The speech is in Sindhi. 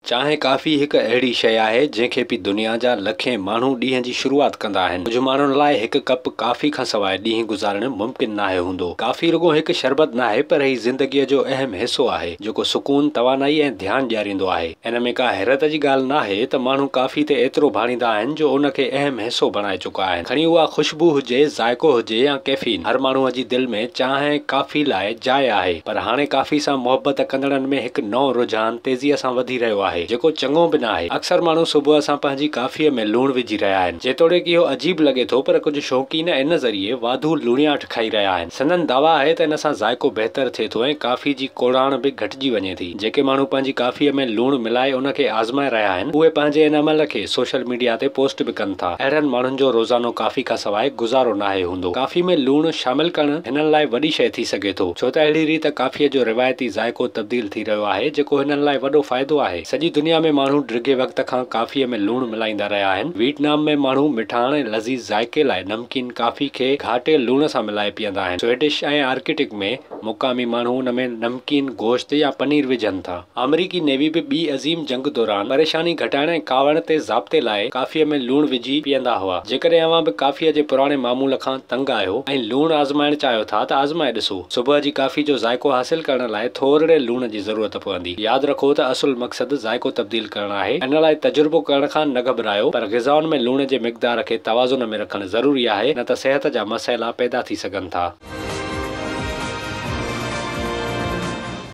چانهه ڪافي هڪ اهڙي شيء آهي، جنهن کي پي دنيا جا لکين ماڻهو ڏينهن جي شروعات ڪندا آهن. ڪجهه ماڻهن لاء هڪ ڪپ ڪافي کانسواء ڏينهن گذارڻ ممڪن ناهي هوندو. ڪافي رڳو هڪ شربت ناهي پر هي زندگيء جو اهم حصو آهي، جيڪو سڪون، توانائي ۽ ڌيان ڏياريندو آهي. ان ۾ ڪا حيرت جي ڳالهه ناهي ته ماڻهو ڪافي تي ايترو ڀاڙيندا آهن جو ان کي اهم حصو بڻائي چڪا آهن. کڻي اها خوشبو هجي، ذائقو هجي يا ڪيفين، هر ماڻهوء جي دل ۾ چانهه ۽ ڪافي لاء جاء آهي. پر هاڻي ڪافي سان محبت ڪندڙن ۾ هڪ نئون رجحان تيزيء سان وڌي رهيو آهي، جيڪو چڱو به ناهي. اڪثر ماڻهو صبح سان پنهنجي ڪافيء ۾ لوڻ وجهي رهيا آهن. جيتوڻيڪ اهو عجيب لڳي ٿو پر ڪجهه شوقين ان ذريعي واڌو لوڻياٺ کائي رهيا آهن. سندن دعويٰ آهي ته ان سان ذائقو بهتر ٿئي ٿو ۽ ڪافي جي ڪوڙاڻ به گهٽجي وڃي ٿي. جيڪي ماڻهو پنهنجي ڪافيء ۾ لوڻ ملائي ان کي آزمائي رهيا آهن، اهي پنهنجي ان عمل کي سوشل ميڊيا تي پوسٽ به ڪن ٿا. اهڙن ماڻهن جو روزانو ڪافي کانسواء گذارو ناهي هوندو. ڪافي ۾ لوڻ شامل ڪرڻ هنن لاء وڏي شيء ٿي سگهي ٿو، ڇو ته اهڙي ريت ڪافيء جو روايتي ذائقو تبديل ٿي رهيو آهي، جيڪو هنن لاء وڏو فائدو آهي. سڄي دنيا ۾ ماڻهو ڊگهي وقت کان ڪافيء ۾ لوڻ ملائيندا رهيا آهن. ويٽنام ۾ ماڻهو مٺاڻ ۽ لذيذ ذائقي لاء نمڪين ڪافي کي گهاٽي لوڻ سان ملائي پيئندا آهن. سوئيڊش ۽ آرڪٽڪ ۾ مقامي ماڻهو ان ۾ نمڪين گوشت يا پنير وجهن ٿا. آمريڪي نيوي به ٻي عظيم جنگ دوران پريشاني گهٽائڻ ۽ ڪاوڙ تي ضابطي لاء ڪافيء ۾ لوڻ وجهي پيئندا هئا. جيڪڏهن اوهان به ڪافيء جي پراڻي معمول کان تنگ آهيو ۽ لوڻ آزمائڻ چاهيو ٿا ته آزمائي ڏسو. صبح جي ڪافي جو ذائقو حاصل ڪرڻ لاء ٿورڙي لوڻ جي ضرورت پوندي. ياد رکو ته اصل مقصد ذائقو تبديل ڪرڻ آهي. ان لاء تجربو ڪرڻ کان نه گهٻرايو پر غذائن ۾ لوڻ جي مقدار کي توازن ۾ رکڻ ضروري آهي نه ته صحت جا مسئلا پيدا ٿي سگهن ٿا.